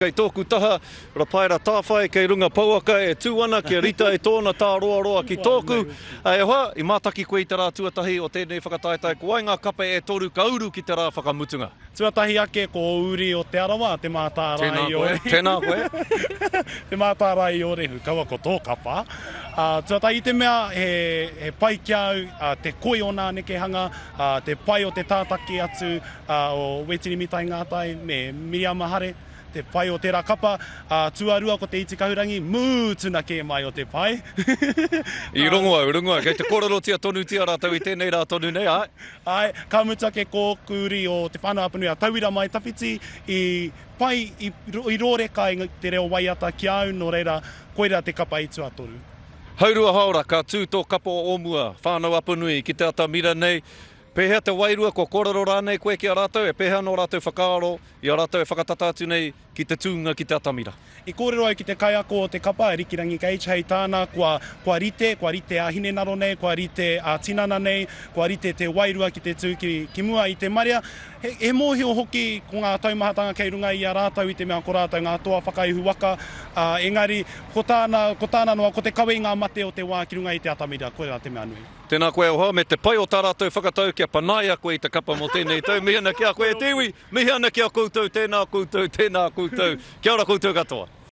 Kei tōku taha, Rapaera Tāwhai, kei runga pouaka e tū ana kia rita i tōna tāroaroa ki tōku. E hoa, i mātaki koe i te rā tuatahi o tēnei whakataetae, ko wai ngā kape e toru ka uru ki te rā whakamutunga? Tuatahi ake ko Uri o Te Arawa, Te Mātārae i Ōrehu. Tēnā koe. Te Mātārae i Ōrehu, kaua ko tō kapa. Tuatahi i te mea he pai ki a au te koi o nā nekehanga, te pai o te tātaki atu o Wetini Mitai Ngātai me Miriama Hare, te pai o tērā kapa, ā, tuarua ko Te Iti Kahurangi, mūtuna kē mai o te pai. I rongo au, rongo au, kei te kōrerotia tonutia rātou i tēnei rā tonu nei, āe? Āe, ka mutu ake ko ōku uri o Te Whānau-a-Apanui a Tauira Mai Tawhiti i pai, i, i rōreka i te reo waiata ki a au, nō reira, koirā te kapa i tuatoru. Haurua haora, ka tū tō kapa o mua, Whānau-Apanui, ki te atamira nei, Pēhea te wairua, kua kōrero rānei koe ki a rātou, e pēhea nō rātou whakaaro i a rātou e whakatata atu nei ki te tūnga ki te atamira? I kōrero au ki te kaiako o te kapa, Rikirangi Gage, hei tāna, kua, kua rite, kua rite ā-hinengaro nei, kua rite ā-tinana nei, kua rite te wairua ki te tū ki, ki mua i te marea. He, he mōhio hoki ko ngā taumahatanga kei runga i a rātou i te mea ko rātou ngā toa whakaihu waka, ā, engari, ko tāna, ko tāna noa, ko te kawe i ngā mate o te wā ki runga i te atamira, koirā te mea nui. Tēnā koe e hoa, me te pai o tā rātou whakatau kia panaia koe i te kapa mō tēnei tau. Mihi ana ki a koe e te iwi, mihi ana ki a koutou, tēnā koutou, tēnā koutou. Kia ora koutou katoa.